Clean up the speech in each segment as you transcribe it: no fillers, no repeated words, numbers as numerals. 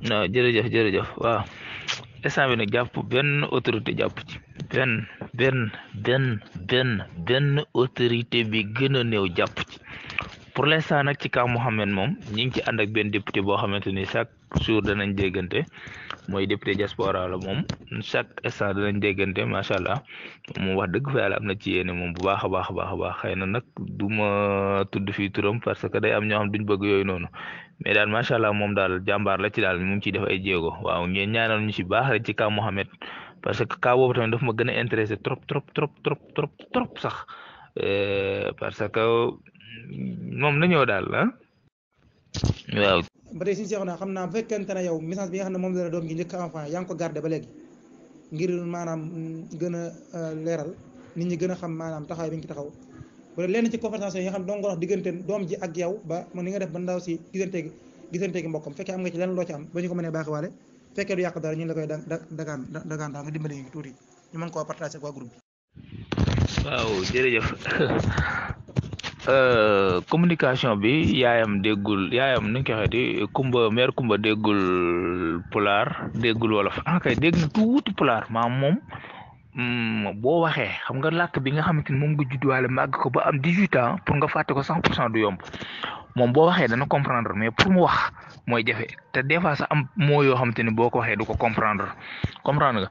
non jërëjëf waaw instant bi nag jàpp benn autorité jàpp ci benn benn benn autorité bi gën a néew jàpp ci pour l'instant nag ci kaw Mohamed moom ñi ngi ci ànd ak benn député boo xamante ni chaque jour danañ déggante mooy député diaspora la moom chaque instant danañ déggante macha allah moom wax dëgg fa yàlla am na ci yéene moom bu baax a baax a baax a baax xëy na nag du ma tudd fii turam parce que day am ñoo xam duñ bëgg yooyu noonu mais daal macha allah moom daal jàmbaar la ci daal mu ngi ciy def ay jéego waaw ngeen ñaanal ñu ci baax rek ci kaw Mohamed parce que cas boobu tamit daf ma gën a intéressé trop sax parce que moom na ñëw daal ah waaw. ba tey si seexu naa xam naa bu fekkente ne yow message bi nga xam ne moom la doom gi njëkk enfant yaa ngi ko gardé ba léegi ngir maanaam gën a leeral nit ñi gën a xam maanaam taxawaay bi nga ci taxaw bu dee lenn ci conversation yi nga xam ne doon nga wax diggante doom ji ak yow ba ni nga def ba ndaw si gisanteegi mbokkam fekkee am nga ci lenn loo ci am ba ñu ko mënee baaxiwaale fekkee du yàq dara ñu ngi la koy dagaan daa nga dimbali ñu tuuti ñu mën koo partager ak waa groupe bi. waaw jërëjëf communication bi yaayam nu ñu koy waxeeti mère Kumba déggul pulaar déggul wolof kay dégg na tuuti pulaar moom boo waxee xam nga làkk bi nga xamante ni moom nga judduwaale màgg ko ba am 18 ans pour nga fàtte ko 100% du yomb moom boo waxee dana comprendre mais pour mu wax mooy jafe te des fois sax am moo yoo xamante ni boo ko waxee du ko comprendre nga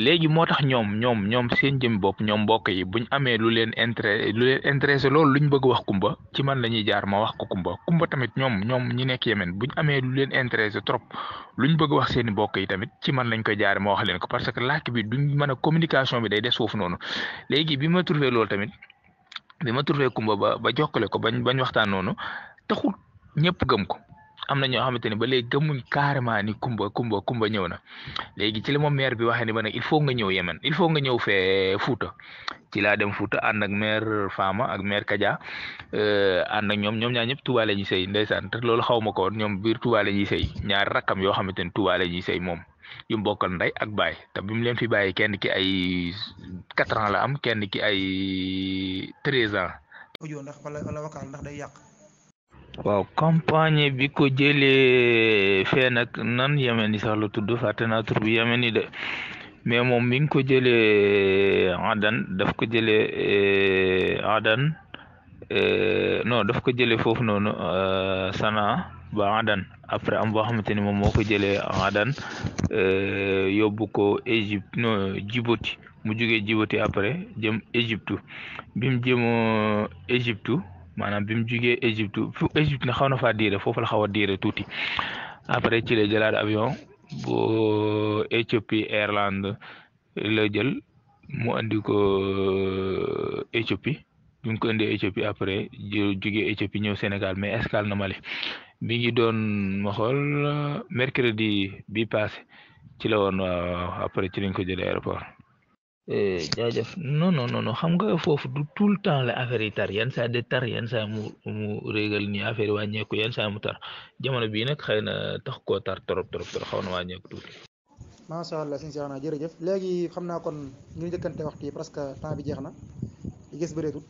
léegi moo tax ñoom seen jëm bopp ñoom mbokk yi buñ amee lu leen intéressé loolu luñ bëgg wax Kumba ci man la ñuy jaar ma wax ko Kumba tamit ñoom ñi nekk Yemen buñ amee lu leen intéressé trop luñ bëgg wax seen i mbokk yi tamit ci man lañ koy jaare ma wax leen ko parce que làkk bi duñ mën a communication bi day des foofu noonu léegi bi ma trouvé loolu tamit bi ma trouvé Kumba ba jokkale ko bañ waxtaan noonu taxul ñëpp gëm ko am na ñoo xamante ni ba léegi gëmuñ carrément ni Kumba ñëw na léegi ci la ma maire bi waxee ni ba nag il faut nga ñëw Yemen il faut nga ñëw fee Fouta ci laa dem Fouta ànd ak maire Fama ak maire Kadia ànd ak ñoom ñaar ñëpp Touba la ñuy sëy ndeysaan te loolu xaw ma ko woon ñoom biir Touba la ñuy sëy ñaari rakkam yoo xamante ni Touba la ñuy sëy moom yu bokkal ndey ak baay te bi mu leen fi bàyyi kenn ki ay 4 ans la am kenn ki ay 13 ans. audio ndax wala vocal ndax day yàq. waaw campagne bi ko jëlee fee nag nan Yemen yi sax la tudd fàtte naa tur bi Yemen yi de mais moom mi ngi ko jëlee Adan daf ko jëlee Adan non daf ko jëlee foofu noonu Sanaa ba Adan après am boo xamante ni moom moo ko jëlee Adan yóbbu ko Égypte non Djibouti mu jógee Djibouti après jëm Égypte bi mu jëmoo Égypte maanaam bi mu jugee Égypte na xaw na faa diire foofu la xaw a diire tuuti après ci la jëlaat avion bu Éthiopie Airlines la jël mu andi ko Éthiopie bi mu ko indee Éthiopie après jugee Éthiopie ñëw Sénégal mais escale na Mali bi ngi doon ma xool mercredi bi passé ci la woon après ci lañ ko jëlee aéroport. jaajëf non xam nga foofu du tout le temps la affaire yi tar yenn saa de tar yenn saa mu régal ni affaire yi wàññeeku yenn saa mu tar jamono bii nag xëy na tax koo tar trop xaw na wàññeeku tuuti. macha allah sëñ Cheikh naa jërëjëf léegi xam naa kon ñu njëkkante waxtu yi presque temps bi jeex na li gis bëreetul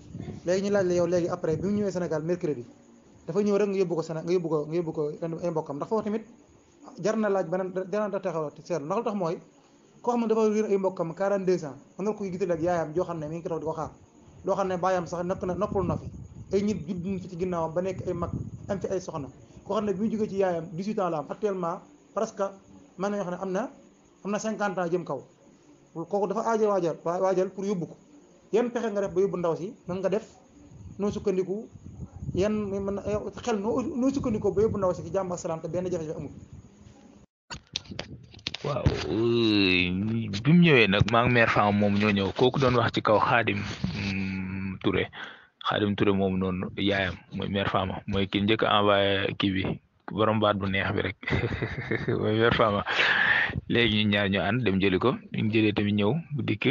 léegi ñu laaj la yow léegi après bi mu ñëwee Sénégal mercredi dafa ñëw rek nga yóbbu ko ay mbokkam ndax foofu tamit jar na laaj beneen jar na taxaw seetlu ndax lu tax mooy. koo xam ne dafa réer ay mbokkam 42 ans mën nga ko gisal ak yaayam joo xam ne mi ngi taxaw di ko xaar loo xam ne baayam sax noppalu na fi ay nit judd fi ci ginnaawam ba nekk ay mag am fi ay soxna koo xam ne bi mu jógee ci yaayam 18 ans la am actuellement presque mën nañoo xam ne am na 50 ans jëm kaw kooku dafa aajo waajal pour yóbbu ko yan pexe nga def ba yóbbu ndaw si nan nga def noo sukkandiku yan mën xel noo sukkandiku ba yóbbu ndaw si ci jàmm ak salaam te benn jafe-jafe amul. waaw bi mu ñëwee nag maa ngi mère Fama moom ñoo ñëw kooku doon wax ci kaw Xaadim Touré moom noonu yaayam mooy mère Fama mooy ki njëkk a envoyé kii bi borom baat bu neex bi rek mooy mère Fama léegi ñu ñaar ñu ànd dem jëli ko ñu jëlee tamit ñëw bu dikk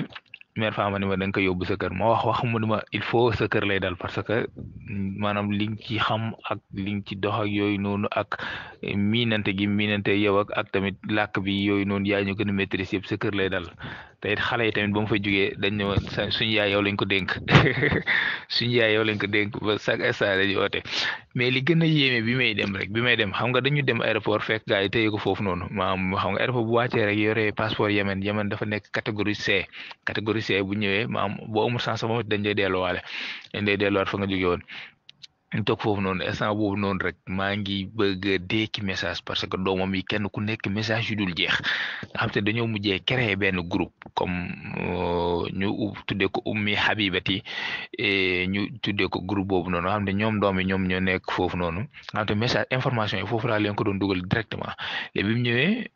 mère Fama ni ma da nga koy yóbbu sa kër ma wax mu ni ma il faut sa kër lay dal parce que maanaam li nga ci xam ak li nga ci dox ak yooyu noonu ak miinante yow ak tamit làkk bi yooyu noonu yaa ñu gën a maîtriser yëpp sa kër lay dal te it xale yi tamit ba mu fa jugee dañ ne ma suñu yaay yow lañ ko dénk suñu yaay yow lañ ko dénk ba chaque instant dañuy oote mais li gën a yéeme bi may dem rek bi may dem xam nga dañu dem aéroport fekk gars yi téye ko foofu noonu maanaam xam nga aéroport bu wàccee rek yore passeport Yemen dafa nekk catégorie C bu ñëwee maanaam boo amul chance ba dañ lay delloowaale dañ lay delluwaat fa nga jóge woon. ñu toog foofu noonu instant boobu noonu rek maa ngi bëgg a dekki message parce que doomam yi kenn ku nekk message yu dul jeex nga xam te dañoo mujjee créer benn groupe comme ñu tuddee ko ummi habibati ñu tuddee ko groupe boobu noonu nga xam ne ñoom doom yi ñoom ñoo nekk foofu noonu nga xam te message information yi foofu laa leen ko doon dugal directement léegi bi mu ñëwee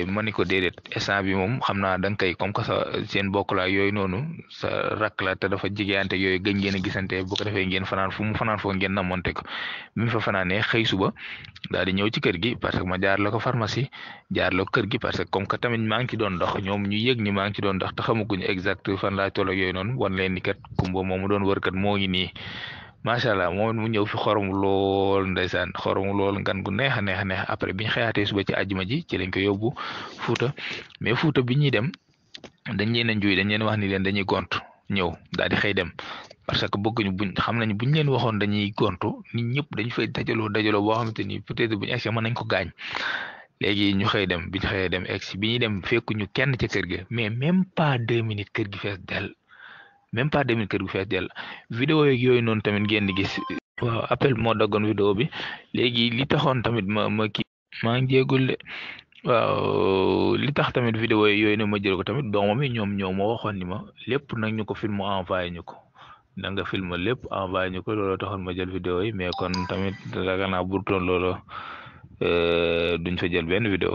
ma ni ko déedéet instant bi moom xam naa da nga koy comme que sa seen bokk la yooyu noonu sa rakk la te dafa jigéante yooyu gëj ngeen a gisante bu ko defee ngeen fanaan fu mu fanaan foo ngeen namonte ko bi mu fa fanaanee xëy suba daal di ñëw ci kër gi parce que ma jaar la ko pharmacie jaar la ko kër gi parce que comme que tamit maa ngi ci doon dox ñoom ñu yëg ni maa ngi ci doon dox te xamaguñu exact fan laa toll ak yooyu noonu wan leen ni kat kumba moomu doon wër kat moo ngi nii. macha allah moom mu ñëw fi xorom lool ndeysaan xorom lool ngan gu neex a neex a neex après bi ñu xëyaatee suba ci àjjuma ji ci lañ ko yóbbu Fuuta mais Fuuta bi ñuy dem dañ leen a njuy dañ leen wax ni leen dañuy gont ñëw daal di xëy dem parce que bëgguñu buñ xam nañ buñ leen waxoon dañuy gontu nit ñëpp dañu fay dajaloo boo xamante ni peut-être buñu egsi mën nañ ko gaañ léegi ñu xëy dem biñ xëyee dem egsi bi ñuy dem fekkuñu kenn ca kër ga mais même pas 2 minutes kër gi fees del même pas 2 minutes kër gu fees dell vidéo yeeg yooyu noonu tamit ngeen di gis waaw appel moo daggoon vidéo bi léegi li taxoon tamit ma kii maa ngi jéegul de waaw li tax tamit vidéo yooyu ne ma jël ko tamit doomam yi ñoom ñoo ma waxoon ni ma lépp nag ñu ko film envoyé ñu ko da nga film lépp envoyé ñu ko looloo taxoon ma jël vidéo yi mais kon tamit ragal naa bu doon loolu duñ fa jël benn vidéo